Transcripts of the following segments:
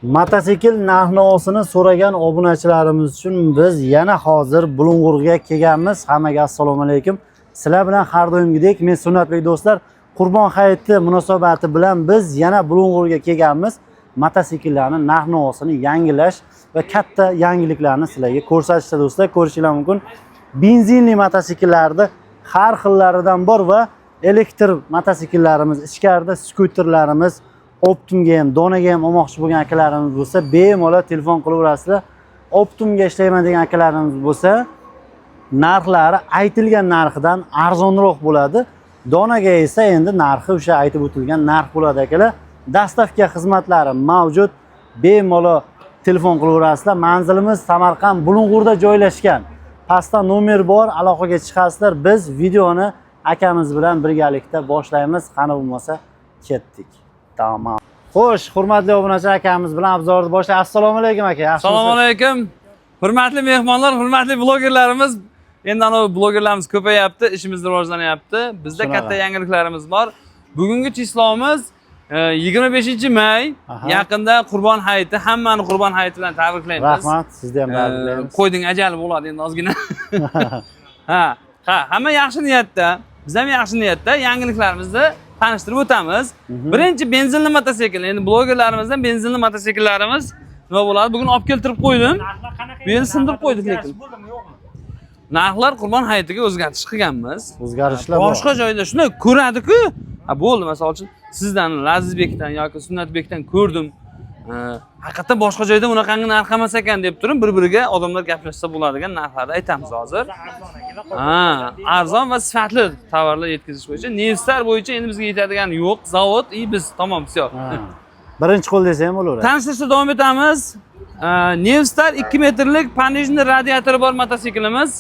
Mototsikl narx-navosini so'ragan obunachilarimiz uchun biz yana hozir Bulung'urga kelganmiz. Hammaga assalomu alaykum. Sizlar bilan har doimgidek men Sunnatbek do'stlar. Qurbon hayiti munosabati bilan biz yana Bulung'urga kelganmiz. Mototsikllarni narx-navosini yangilash va katta yangiliklarni sizlarga ko'rsatishda do'stlar, ko'rishinglar mumkin. Benzinli mototsikllarni har xillaridan bor va elektr mototsikllarimiz, ichkarida skuterlarimiz, оптом ga ham, donaga ham olmoqchi bo'lgan akalarimiz bo'lsa, bemalol telefon qilaverasizlar. Оптом ga ishlayman degan akalarimiz bo'lsa, narxlari aytilgan narxidan arzonroq bo'ladi. Donaga esa endi narxi o'sha aytib o'tilgan narx bo'ladi akalar. Доставка xizmatlari mavjud. Bemalol telefon qilaverasizlar. Manzilimiz Samarqand, Bulung'urda joylashgan. Pastda nomer bor, aloqaga chiqasizlar. Biz videoni akamiz bilan birgalikda boshlaymiz. Qani bo'lmasa ketdik. Tamom. Xo'sh, hurmatli obunachi, akamiz bilan обзор ni boshlaymiz. Assalomu alaykum aka. Yaxshimisiz? Assalomu alaykum. Hurmatli mehmonlar, hurmatli blogerlarimiz. Endi anavi blogerlarimiz ko'payapti, ishimiz rivojlanyapti. Bizda Shunaqa. katta yangiliklarimiz bor. Bugungi число miz 25-may. Yaqinda Qurbon hayiti, hammani Qurbon hayiti bilan tabriklaymiz. Rahmat, sizni ham tabriklaymiz. Qo'yding ajali bo'ladi endi ozgina. Ha, hamma yaxshi niyatda. Biz ham yaxshi niyatda yangiliklarimizni tanishtirib o'tamiz. Birinchi benzinli mototsikl. Endi blogerlarimizdan benzinli mototsikllarimiz nima bo'ladi? Bugun olib keltirib qo'ydim. Narxlar qanaqa? Bu yerni sindirib qo'ydik lekin. Bo'ldimi, yo'qmi? Narxlar Qurbon hayitiga o'zgartish qilganmiz. O'zgarishlar bor. Boshqa joyda shunday ko'radi-ku. Ha, bo'ldi, misol uchun sizdan, Lazizbekdan yoki Sunnatbekdan ko'rdim. Haqiqatdan boshqa joyda unaqangi narx emas ekan deb turib, bir-biriga odamlar gaplashsa bo'ladigan narxlarni aytamiz hozir. Arzon akalar. Ha, arzon va sifatli tovarlar yetkazish bo'yicha Nevstar bo'yicha endi bizga yetadigani yo'q. Zavod и biz, tamom, всё. Ha. Birinchi qo'l desa ham bo'laveradi. Tanishtirishda davom etamiz. Nevstar 2 metrlik пониженный radiatori bor mototsiklimiz.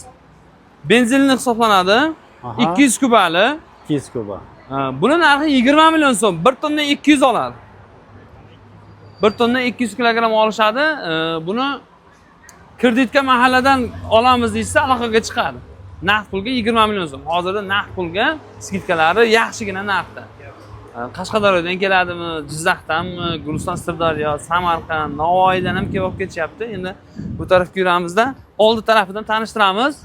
Benzinli hisoblanadi. 200 kubali. 200 kuba. Buni narxi 20 million so'm. 1 tonna 200 oladi. 1 tonna 200 kilogramm olishadi. Buni kreditga mahalladan olamiz deyishsa, aloqaga chiqadi. Naqd pulga 20 million so'm. Hozirda naqd pulga скидка lari yaxshigina narxda. Qashqadaryodan keladimi, Jizzaxdanmi, Guliston, Sirdaryo, Samarqand, Navoiydan ham kelib olib ketishyapti. Endi bu tarafga yuramizda, oldi tarafidan tanishtiramiz.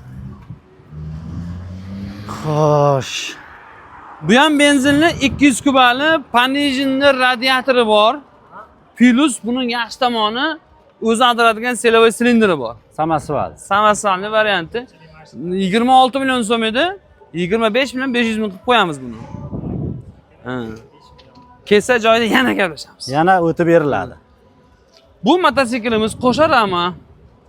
Xo'sh. Bu ham benzinli 200 kubali, пониженный radiatori bor. Плюс buning yaxshi tomoni o'zi ag'daradigan силовой silindri bor. Самосвал. Самосвал li varianti. 26 million so'm edi. 25 million 500 ming qilib qo'yamiz buni. Ha. Kelsa joyida yana gaplashamiz. Yana o'tib beriladi. Bu mototsiklimiz qo'sha rama,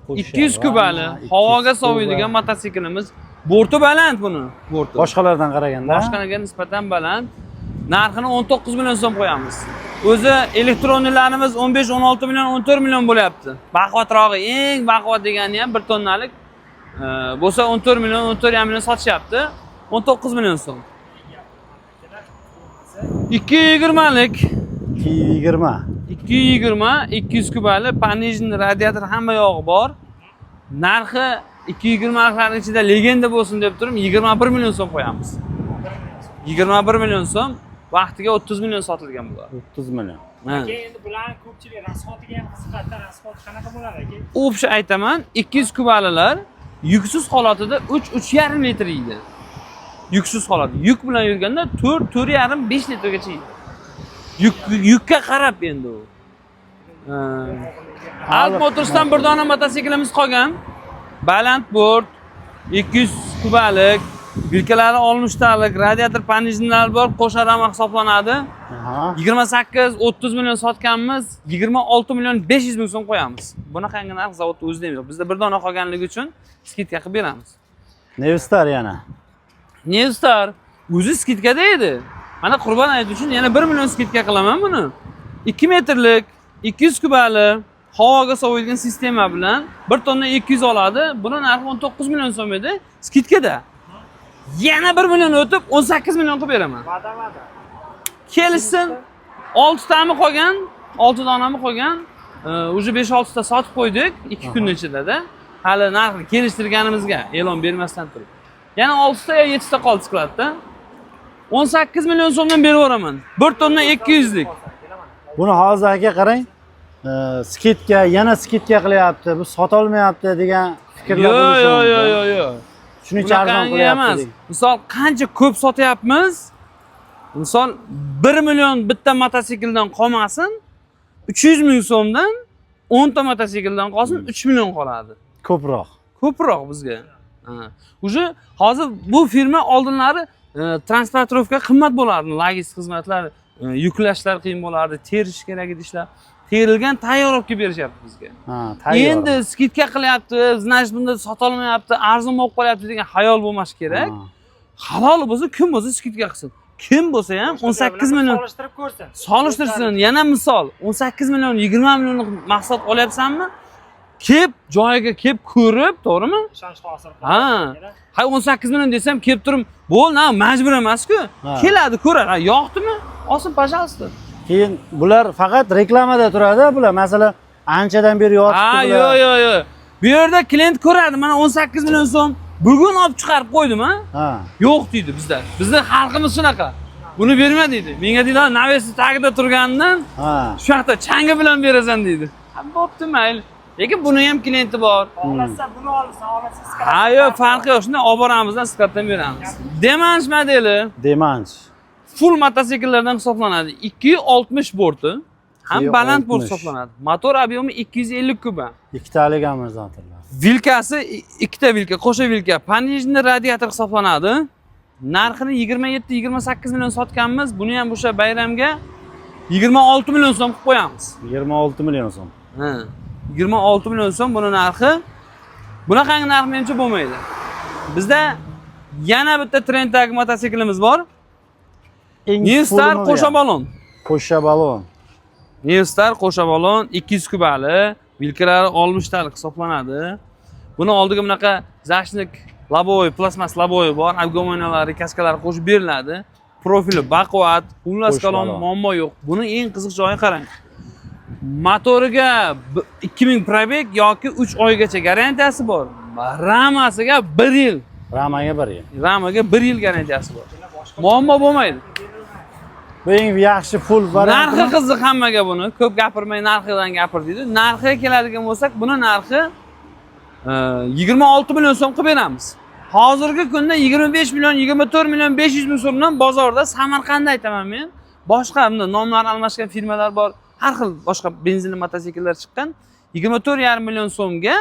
200 kubali, 200 havoga kuba. soviydigan mototsiklimiz. Borti baland buni, borti. Boshqalardan qaraganda Boshqalarga nisbatan baland. Narxini 19 million so'm qo'yamiz. O'zi электронный larimiz 15, 16 million, 14 million bo'lyapti. Baquvvatrog'i, eng baquvvat degani ham 1 tonnalik bo'lsa 14 million, 14,5 million sotishyapti. 19 million so'm. 220lik. 220. 220, 200 kubali, пониженный radiator, hamma yog'i bor. Narxi 220liklarning ichida legenda bo'lsin deb turib 21 million so'm qo'yamiz. 21 million so'm, vaqtiga 30 million sotilgan bular. 30 million. Ha. Aka, endi bularni ko'pchilik расход iga ham qiziqadi. Расход qanaqa bo'ladi, aka? Общий aytaman, 200 kubalilar yuksiz holatida 3 3,5 litr yeydi. Yuksiz holat. Yuk bilan yurganda 4 4,5 5 litrgacha yeydi. Yukka qarab endi u. Alp Motorsdan bir dona mototsiklimiz qolgan. Baland bort, 200 kubalik, vilkalari 60 talik, radiator пониженный lar bor, qo'sha rama hisoblanadi. 28 30 million sotganmiz, 26 million 500 ming so'm qo'yamiz. Bunaqangi narx zavodda o'zida ham yo'q. Bizda bir dona qolganligi uchun скидка qilib beramiz. Nevstar yana. Nevstar o'zi скидка da edi. Mana Qurbon hayiti uchun yana 1 million скидка qilaman buni. 2 metrlik, 200 kubali, havoga sovuydigan sistema bilan 1 tonna 200 oladi. Buni narxi 19 million so'm edi, скидка da. Yana 1 million o'tib 18 million qilib beraman. Va'da, va'da. Kelishsin. 6 tami qolgan, 6 donami qolgan. Уже 5-6 ta sotib qo'ydik 2 kun ichida-da. Hali narxni kelishtirganimizga e'lon bermasdan turib. Yana 6 ta yo 7 ta qoldi skladda. 18 million so'mdan berib yuboraman. 1 tonna 200 lik. Buni hozir aka qarang. Скидка, yana скидка qilyapti, bu sotolmayapti degan fikrlar Yo'q, bo'lishi yo'q, mumkin. yo'q, yo'q, yo'q. Shuning uchun arzon Bunaqangi qilyapti emas. degan. Misol, qancha ko'p sotyapmiz? Misol, 1 million bitta mototsikldan qolmasin, 300 ming so'mdan 10 ta mototsikldan qolsin, 3 million qoladi. Ko'proq. Ko'proq bizga. Ha. Уже hozir bu firma oldinlari транспортировка qimmat bo'lardi, logistik xizmatlar, yuklashlar qiyin bo'lardi, terish kerak edi ishlar. Terilgan tayyor olib kelib berishyapti bizga. Ha, tayyor. Endi скидка qilyapti, значит, bunda sotolmayapti, arzon bo'lib qolyapti degan xayol bo'lmashi kerak. Ha. Halol bo'lsa, kim bo'lsa скидка qilsin. Kim bo'lsa ham 18 million Solishtirib ko'rsin. Solishtirsin. Yana misol, 18 million, 20 millionlik mahsulot olyapsanmi? Kelib, joyiga kelib ko'rib, to'g'rimi? Ishonch hosil. Ha. Ha, 18 million desam kelib turib, bo'ldi, na, majbur emas-ku. Ha. Keladi, ko'radi. Ha, yoqdimi? Olsin, пожалуйста. Keyin bular faqat reklamada turadi, bular masalan anchadan beri yotibdi Ha, bular. yo'q, yo'q, yo'q. Bu yerda klient ko'radi, mana 18 million so'm bugun olib chiqarib qo'ydim, ha? Ha. Yo'q deydi bizda. Bizda xalqimiz shunaqa. Buni berma deydi. Menga deydi, навес i tagida turganidan shu yoqda changi bilan berasan deydi. Ha, bo'pti, mayli. Lekin buni ham klienti bor. Xohlasa buni olsin, xohlasa склад. Ha, yo'q, farqi yo'q. Shunday olib boramiz, склад dan beramiz. Demanch modeli Demanch. Full mototsikllardan hisoblanadi. 260 borti ham baland bort 260. hisoblanadi. Motor объем i 250 kuba. Ikkitalik amortizatorlar. Вилка si ikkita вилка, qo'sha вилка. Пониженный radiator hisoblanadi. Narxini 27-28 million sotganmiz. Buni ham o'sha bayramga 26 million so'm qilib qo'yamiz. 26 million so'm. Ha. 26 million so'm buni narxi. Bunaqangi narx menimcha bo'lmaydi. Bizda yana bitta trenddagi mototsiklimiz bor. Eng New Star fullimi bu qo'sha ham? Balon. Qo'sha balon. New Star qo'sha balon 200 kubali, вилка lari 60 talik hisoblanadi. Buni oldiga bunaqa защитник лобовой, plastmas лобовой bor, обгон lari, kaskalari qo'shib beriladi. Profili baquvvat, xullas Qo'sh kalom balon. Muammo yo'q. Buni eng qiziq joyi qarang. Motoriga 2000 пробег yoki 3 oygacha garantiyasi bor. Ramasiga 1 yil. Ramaga 1 yil. Ramaga 1 yil garantiyasi bor. Muammo bo'lmaydi. Bu eng yaxshi full varianti. Narxi qiziq hammaga buni. Ko'p gapirmay narxidan gapir deydi. Narxiga keladigan bo'lsak, buni narxi 26 million so'm qilib beramiz. Hozirgi kunda 25 million, 24 million 500 ming so'mdan bozorda, Samarqandda aytaman men. Boshqa bunda nomlari almashgan firmalar bor. Har xil boshqa benzinli mototsikllar chiqqan. 24,5 million so'mga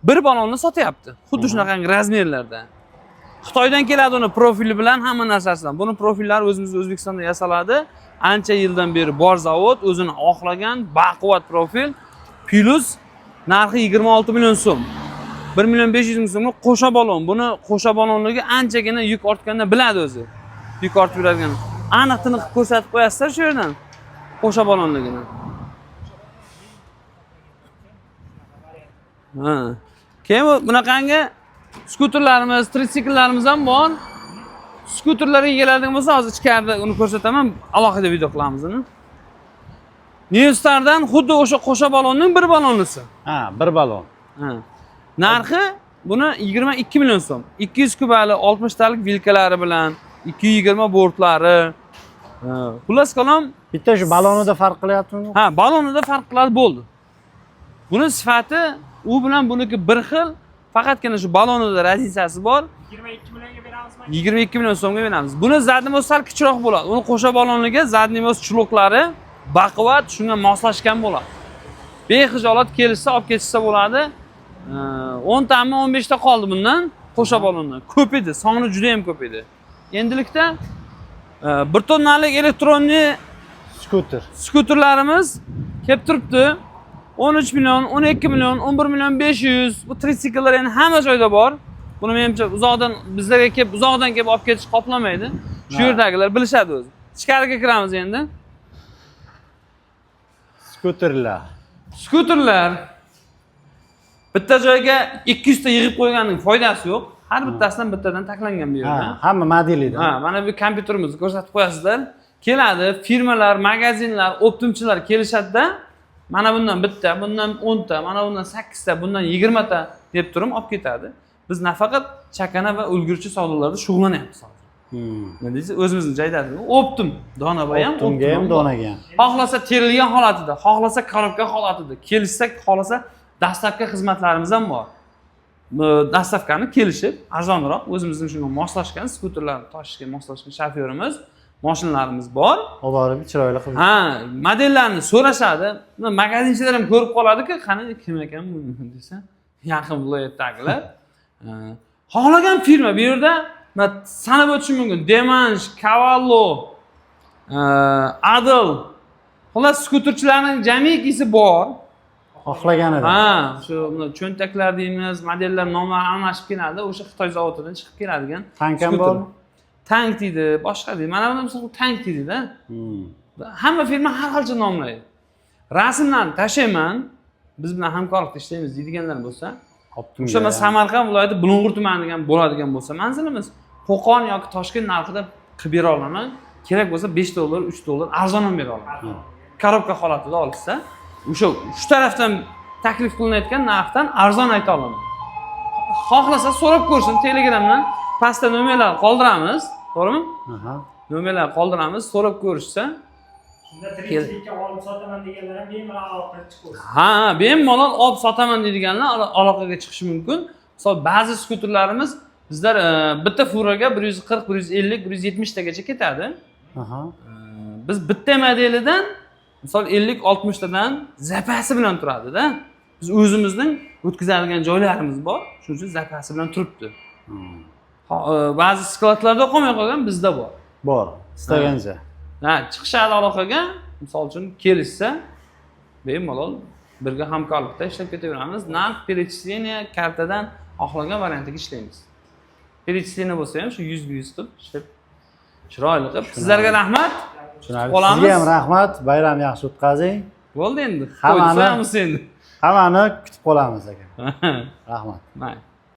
bir balonni sotyapti. Xuddi shunaqangi размер larda. Xitoydan keladi uni profili bilan, hamma narsasi bilan. Buni profillari o'zimiz O'zbekistonda yasaladi. Ancha yildan beri bor zavod, o'zini oqlagan, baquvvat profil. Plus narxi 26 million so'm. 1 million 500 ming so'mga qo'sha balon. Buni qo'sha balonligi anchagina yuk ortganda biladi o'zi. Yuk ortib yuradigan. Aniq tiniq ko'rsatib qo'yasizlar shu yerdan. Qo'sha balonligini. Ha. Keyin bu bunaqangi skuterlarimiz, tritsikllarimiz ham bor. Skuterlarga keladigan bo'lsa, hozir ichkarida uni ko'rsataman, alohida video qilamiz uni. Newstardan xuddi o'sha qo'sha balonning bir balonlisi. Ha, bir balon. Ha. Narxi buni 22 million so'm. 200 kubali 60 talik вилка lari bilan, 220 bortlari. Ha. Xullas kalom, Bitta shu balonida farq qilyaptimi? Ha, balonida farq qiladi, bo'ldi. Buni sifati u bilan buniki bir xil, faqatgina shu balonida разница si bor. 22 millionga beramizmi? 22 million so'mga beramiz. Buni задний мост sal kichikroq bo'ladi. Uni qo'sha balonliga задний мост чулок lari baquvvat, shunga moslashgan bo'ladi. Bexijolat kelishsa olib ketishsa bo'ladi. 10 tami 15 ta qoldi bundan qo'sha balondan. Ko'p edi, soni juda ham ko'p edi. Endilikda 1 tonnalik электронный Skuter. Skuterlarimiz kelib turibdi. 13 million, 12 million, 11 million 500. Bu tritsikllar endi hamma joyda bor. Buni menimcha uzoqdan bizlarga kelib, uzoqdan kelib olib ketish qoplamaydi. Shu Ha. yerdagilar bilishadi o'zi. Ichkariga kiramiz endi. Skuterlar. Skuterlar bitta joyga 200 ta yig'ib qo'yganning foydasi yo'q. Har bittasidan bittadan taklangan bu yerda. Ha, hamma modelida. Ha, mana bu kompyuterimizni ko'rsatib qo'yasizlar. Keladi, firmalar, magazinlar, оптом chilar kelishadida, mana bundan bitta, bundan 10 ta, mana bundan 8 ta, bundan 20 ta deb turib olib ketadi. Biz nafaqat chakana va ulgurchi savdolarda shug'ullanyapmiz hozir. Nima deysiz, o'zimizni joydasi оптом, donabay ham. Оптом ga ham, Оптом. Donaga ham. Xohlasa terilgan holatida, xohlasa коробка holatida kelishsak, xohlasa доставка xizmatlarimiz ham bor. Доставка ni kelishib, arzonroq, o'zimizning shunga moslashgan, skuterlarni tashishga moslashgan shofyorimiz, mashinalarimiz bor. Olib borib, chiroyli qilib. Ha, modellarni so'rashadi. Magazinchilar ham ko'rib qoladiku, qani, kim ekan bu desa, yaqin viloyatdagilar. Xohlagan firma bu yerda, man sanab o'tishim mumkin: Demansh, Cavallo, Adil, xullas, skuterchilarning jamikisi bor. Xohlaganida. Ha, shu cho'ntaklar deymiz, modellar nomlari almashib keladi, o'sha Xitoy zavodidan chiqib keladigan Tank ham skuter. bormi? Tank deydi, boshqa deydi. Mana buni, misol, tank deydida. Hamma firma har xilcha nomlaydi. Rasmlarni tashlayman, biz bilan hamkorlikda ishlaymiz deydiganlar bo'lsa, Оптом ga o'sha man ham. Samarqand viloyati, Bulung'ur tumani degan bo'ladigan bo'lsa manzilimiz, Qo'qon yoki Toshkent narxida qilib bera olaman. Kerak bo'lsa, 5 dollar, 3 dollar arzon ham bera olaman. Коробка holatida olishsa, o'sha shu tarafdan taklif qilinayotgan narxdan arzon ayta olaman. Xohlasa, so'rab ko'rsin Telegramdan, pastda nomerlar qoldiramiz, to'g'rimi? Aha. Nomerlar qoldiramiz, so'rab ko'rishsa. Shunda tirikchilikka olib sotaman deganlar ham bemalol aloqaga chiqaversin. Ha, bemalol olib sotaman deydiganlar aloqaga chiqishi mumkin. Misol, ba'zi skuterlarimiz bizlar bitta furaga 140, 150, 170 tagacha ketadi. Biz bitta modelidan, misol, 50, 60 tadan zapasi bilan turadida. Biz o'zimizning o'tkazadigan joylarimiz bor, shuning uchun zapasi bilan turibdi. Ba'zi склад larda qolmay qolgan, bizda bor. Bor. Istagancha. Ha, chiqishadi aloqaga, misol uchun, kelishsa, bemalol birga hamkorlikda ishlab ketaveramiz. Narx, перечисление, kartadan, xohlagan variantiga ishlaymiz. Перечисление bo'lsa ham, shu 100ga 100 qilib ishlab, chiroyli qilib. Sizlarga rahmat. Tushunarli. Qolamiz. Sizga ham rahmat. Bayram yaxshi o'tkazing. Bo'ldi endi. Hammani- Qo'ydi, so'yamiz endi. Hammani kutib qolamiz, aka. Rahmat. Mayli.